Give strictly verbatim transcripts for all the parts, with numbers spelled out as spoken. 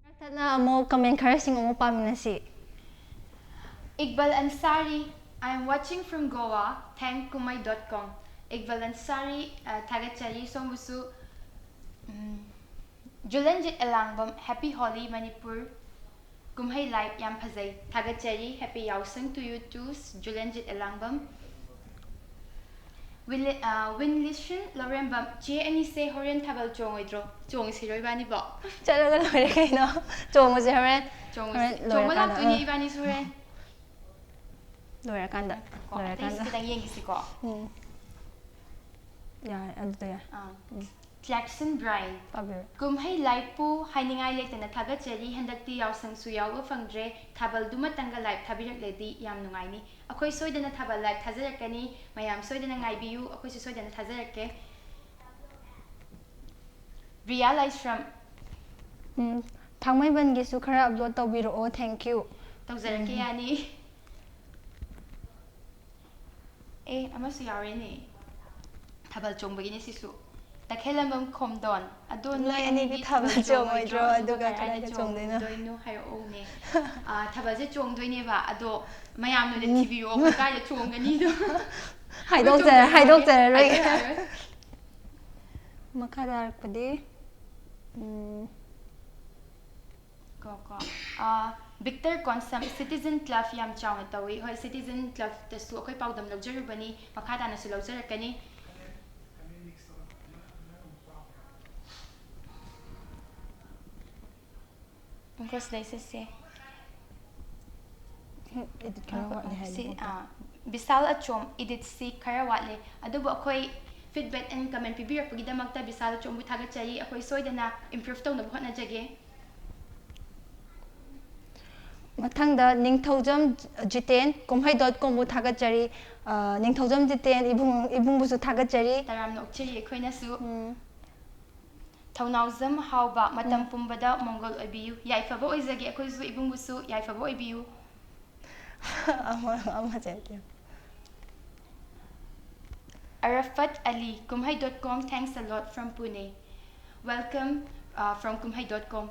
ꯃꯊꯪꯅ ꯑꯃꯨꯛ comment ꯈꯔꯁꯤꯡ ꯑꯃꯨꯛ ꯄꯥꯃꯤꯟꯅꯁꯤ꯫ Iqbal Ansari, I am watching from Goa, thank kumai dot com. Iqbal Ansari, ꯑ, ꯊꯥꯒꯠꯆꯔꯤ ꯁꯣꯝꯕꯨꯁꯨ꯫ ꯎꯝ, ꯖꯨꯂꯟꯖꯤꯠ ꯑꯦꯂꯥꯡꯕꯝ, Happy Holi Manipur꯫ ꯀꯨꯝꯍꯩ live ꯌꯥꯝ ꯐꯖꯩ꯫ ꯊꯥꯒꯠꯆꯔꯤ, happy ꯌꯥꯎꯁꯪ to you too, ꯖꯨꯂꯟꯖꯤꯠ ꯑꯦꯂꯥꯡꯕꯝ꯫ ꯋꯤꯟ ꯂꯤꯁꯟ ꯂꯧꯔꯦꯝꯕꯝ, ꯆꯦ ꯑꯅꯤꯁꯦ ꯍꯣꯔꯦꯟ ꯊꯥꯕꯜ ꯆꯣꯡꯉꯣꯏꯗ꯭ꯔꯣ? ꯆꯣꯡꯉꯁꯤꯔꯣ ꯏꯕꯥꯅꯤꯕꯣ? ꯆꯠꯂꯒ ꯂꯣꯏꯔꯦ ꯀꯩꯅꯣ꯫ ꯆꯣꯡꯉꯁꯦ ꯍꯣꯔꯦꯟ꯫ ꯆꯣꯡꯉꯁꯤ꯫ ꯍꯣꯔꯦꯟ ꯆꯣꯡꯕ ꯂꯣꯏꯔꯀꯥꯟꯗ, ꯂꯥꯛꯇꯣꯏꯅꯦ ꯑꯥ꯫ ꯏꯕꯥꯅꯤꯁꯨ ꯍꯣꯔꯦꯟ꯫ ꯂꯣꯏꯔꯀꯥꯟꯗ꯫ ꯀꯣ, ꯑꯇꯩꯁꯨ ꯂꯣꯏꯔꯀꯥꯟꯗ꯫ ꯈꯤꯇꯪ ꯌꯦꯡꯈꯤꯁꯤꯀꯣ꯫ ꯎꯝ꯫ ꯌꯥꯔꯦ, ꯑꯗꯨꯗ ꯌꯥꯔꯦ꯫ ꯑꯥ꯫ ꯎꯝ꯫ Jackson Brian꯫ ꯄꯥꯕꯤꯔꯣ꯫ ꯀꯨꯝꯍꯩ liveꯄꯨ ꯍꯥꯏꯅꯤꯡꯉꯥꯏ ꯂꯩꯇꯅ ꯊꯥꯒꯠꯆꯔꯤ꯫ ꯍꯟꯗꯛꯇꯤ ꯌꯥꯎꯁꯪꯁꯨ ꯌꯥꯎꯕ ꯐꯪꯗ꯭ꯔꯦ꯫ ꯊꯥꯕꯜꯗꯨꯃꯇꯪꯒ live ꯊꯥꯕꯤꯔꯛꯂꯗꯤ ꯌꯥꯝ ꯅꯨꯡꯉꯥꯏꯅꯤ꯫ ꯑꯩꯈꯣꯏ ꯁꯣꯏꯗꯅ ꯊꯥꯕꯜ live ꯊꯥꯖꯔꯛꯀꯅꯤ꯫ ꯃꯌꯥꯝ ꯁꯣꯏꯗꯅ ꯉꯥꯏꯕꯤꯌꯨ꯫ ꯑꯩꯈꯣꯏꯁꯨ ꯁꯣꯏꯗꯅ ꯊꯥꯖꯔꯛꯀꯦ꯫ ꯔꯤꯌꯥ ꯂꯥꯏꯁ꯭ꯔꯝ꯫ ꯎꯝ, ꯊꯥꯡꯃꯩꯕꯟꯒꯤꯁꯨ ꯈꯔ upload ꯇꯧꯕꯤꯔꯛꯑꯣ, thank you꯫ ꯇꯧꯖꯔꯛꯀꯦ, ꯎꯝ꯫ ꯌꯥꯅꯤ꯫ ꯑꯦ, ꯑꯃꯁꯨ ꯌꯥꯎꯔꯦꯅꯦ꯫ ꯊꯥꯕꯜ ꯆꯣꯡꯕꯒꯤꯅꯦ ꯁꯤꯁꯨ꯫ ꯇꯈꯦꯜꯂꯝꯕꯝ ꯈꯣꯝꯗꯣꯟ꯫ ꯑꯗꯣ ꯅꯣꯏ ꯅꯣꯏ ꯑꯅꯤꯗꯤ ꯑꯅꯤ ꯊꯥꯕꯜ ꯊꯥꯕꯜ ꯆꯣꯡꯉꯣꯏꯗ꯭ꯔꯣ? ꯆꯣꯡꯉꯣꯏꯗ꯭ꯔꯣ? ꯑꯗꯨꯒ ꯑꯗꯨꯒ ꯀꯗꯥꯏꯗ ꯀꯗꯥꯏꯗ ꯆꯣꯡꯗꯣꯏꯅꯣ? ꯆꯣꯡꯗꯣꯏꯅꯣ ꯍꯥꯏꯔꯛꯎꯅꯦ꯫ ꯑ, ꯊꯥꯕꯜꯁꯦ ꯆꯣꯡꯗꯣꯏꯅꯦꯕ, ꯑꯗꯣ ꯃꯌꯥꯝꯅ ꯑꯣꯏꯅ ꯎꯝ꯫ ꯊꯤꯕꯤꯌꯣ, ꯑꯩꯈꯣꯏ ꯀꯥꯏꯗ ꯆꯣꯡꯒꯅꯤꯗꯣ꯫ ꯍꯥꯏꯗꯣꯛꯆꯔ-, ꯑꯩꯈꯣꯏ ꯆꯣꯡꯗꯣꯏꯅꯦ꯫ ꯍꯥꯏꯗꯣꯛꯆꯔꯔꯣꯏꯒꯦ꯫ ꯍꯥꯏꯗꯣꯛꯑꯔꯣꯏ꯫ ꯃꯈꯥ ꯇꯥꯔꯛꯄꯗꯤ, ꯎꯝ, ꯀꯣ, ꯀꯣ꯫ ꯑ, ꯕꯤꯛꯇꯔ ꯀꯣꯟꯁꯝ, Citizen Club ꯌꯥꯝ ꯆꯥꯎꯅ ꯇꯧꯏ꯫ ꯍꯣꯏ, Citizen Clubꯇꯁꯨ ꯑꯩꯈꯣꯏ ꯄꯥꯎꯗꯝ ꯂꯧꯖꯔꯨꯕꯅꯤ, ꯃꯈꯥ ꯇꯥꯅꯁꯨ ꯂꯧꯖꯔꯛꯀꯅꯤ꯫ ꯎꯝ, ꯀꯣ, ꯁꯤꯗꯩ ꯆꯠꯁꯦ꯫ Edit ꯈꯔ ꯋꯥꯠꯂꯤ ꯁꯤ, ꯍꯥꯏꯕ꯫ ꯑꯥ, ꯕꯤꯁꯥꯜ ꯑꯆꯣꯝ, editꯁꯤ ꯈꯔ ꯋꯥꯠꯂꯦ, ꯑꯗꯨꯕꯨ ꯑꯩꯈꯣꯏ feedback and comment ꯄꯤꯕꯤꯔꯛꯄꯒꯤꯗꯃꯛꯇ ꯕꯤꯁꯥꯜ ꯑꯆꯣꯝꯕꯨ ꯊꯥꯒꯠꯆꯔꯤ꯫ ꯑꯩꯈꯣꯏ ꯁꯣꯏꯗꯅ improve ꯇꯧꯅꯕ ꯍꯣꯠꯅꯖꯒꯦ꯫ ꯃꯊꯪꯗ ꯅꯤꯡꯊꯧꯖꯝ ꯖꯤꯇꯦꯟ, ꯀꯨꯝꯍꯩ ꯗꯣꯠ ꯀꯣꯝꯕꯨ ꯊꯥꯒꯠꯆꯔꯤ꯫ ꯑ, ꯅꯤꯡꯊꯧꯖꯝ ꯖꯤꯇꯦꯟ ꯏꯕꯨꯡ, ꯏꯕꯨꯡꯕꯨꯁꯨ ꯊꯥꯒꯠꯆꯔꯤ꯫ ꯇꯔꯥꯝꯅ ꯑꯣꯛꯆꯔꯤ ꯑꯩꯈꯣꯏꯅꯁꯨ꯫ ꯎꯝ꯫ ꯊꯧꯅꯥꯎꯖꯝ ꯍꯥꯎꯕ, ꯃꯇꯝ ꯎꯝ꯫ ꯄꯨꯝꯕꯗ ꯃꯪꯒꯣꯜ ꯑꯣꯏꯕꯤꯌꯨ꯫ ꯌꯥꯏꯐꯕ ꯑꯣꯏꯖꯒꯦ ꯑꯩꯈꯣꯏꯁꯨ, ꯏꯕꯨꯡꯕꯨꯁꯨ ꯌꯥꯏꯐꯕ ꯑꯣꯏꯕꯤꯌꯨ꯫ ꯑꯃ, ꯑꯃ ꯆꯦꯞꯀꯦ꯫ ꯑꯔꯐꯠ ꯑꯂꯤ, ꯀꯨꯝꯍꯩ dot com, thanks a lot from Pune. Welcome, uh, from ꯀꯨꯝꯍꯩ ꯗꯣꯠ ꯀꯣꯝ꯫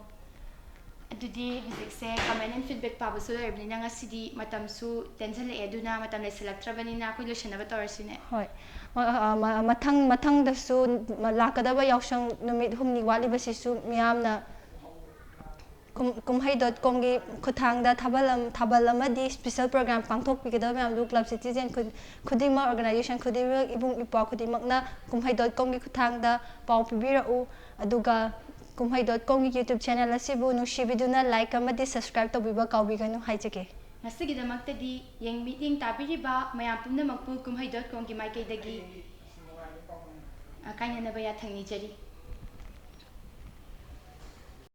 ꯑꯗꯨꯗꯤ ꯍꯧꯖꯤꯛꯁꯦ comment and feedback ꯄꯥꯕꯁꯨ ꯂꯩꯔꯕꯅꯤꯅ ꯉꯁꯤꯗꯤ ꯃꯇꯝꯁꯨ ꯇꯦꯟꯁꯤꯜꯂꯛꯑꯦ, ꯑꯗꯨꯅ ꯃꯇꯝ ꯂꯩꯁꯤꯜꯂꯛꯇ꯭ꯔꯕꯅꯤꯅ ꯑꯩꯈꯣꯏ ꯂꯣꯏꯁꯤꯟꯅꯕ ꯇꯧꯔꯁꯤꯅꯦ꯫ ꯍꯣꯏ꯫ ꯃ-, ꯑ, ꯃ-, ꯃꯊꯪ, ꯃꯊꯪꯗꯁꯨ ꯃ-, ꯂꯥꯛꯀꯗꯕ ꯌꯥꯎꯁꯪ ꯅꯨꯃꯤꯠ ꯍꯨꯝꯅꯤ ꯋꯥꯠꯂꯤꯕꯁꯤꯁꯨ ꯃꯤꯌꯥꯝꯅ ꯀꯨꯝ-, ꯀꯨꯝꯍꯩ ꯗꯣꯠ ꯀꯣꯝꯒꯤ ꯈꯨꯠꯊꯥꯡꯗ ꯊꯥꯕꯜ ꯑꯝ-, ꯊꯥꯕꯜ ꯑꯃꯗꯤ special program ꯄꯥꯡꯊꯣꯛꯄꯤꯒꯗꯕ ꯃꯌꯥꯝꯗꯨ club citizen ꯈꯨ-, ꯈꯨꯗꯤꯡꯃꯛ, organization ꯈꯨꯗꯤꯡꯃꯛ, ꯏꯕꯨꯡ ꯏꯄ꯭ꯋꯥ ꯈꯨꯗꯤꯡꯃꯛꯅ ꯀꯨꯝꯍꯩ ꯗꯣꯠ ꯀꯣꯝꯒꯤ ꯈꯨꯠꯊꯥꯡꯗ ꯄꯥꯎ ꯄꯤꯕꯤꯔꯛꯎ꯫ ꯑꯗꯨꯒ ꯀꯨꯝꯍꯩ ꯗꯣꯠ ꯀꯣꯝꯒꯤ YouTube channel ꯑꯁꯤꯕꯨ ꯅꯨꯡꯁꯤꯕꯤꯗꯨꯅ like ꯑꯃꯗꯤ subscribe ꯇꯧꯕꯤꯕ ꯀꯥꯎꯕꯤꯒꯅꯨ ꯍꯥꯏꯖꯒꯦ꯫ ꯉꯁꯤꯒꯤꯗꯃꯛꯇꯗꯤ ꯌꯦꯡ-, ꯃꯤꯠꯌꯦꯡ ꯇꯥꯕꯤꯔꯤꯕ ꯃꯌꯥꯝ ꯄꯨꯝꯅꯃꯛꯄꯨ ꯀꯨꯝꯍꯩ ꯗꯣꯠ ꯀꯣꯝꯒꯤ ꯃꯥꯏꯀꯩꯗꯒꯤ, ꯑ, ꯀꯥꯏꯅꯅꯕ ꯌꯥꯊꯪ ꯅꯤꯖꯔꯤ꯫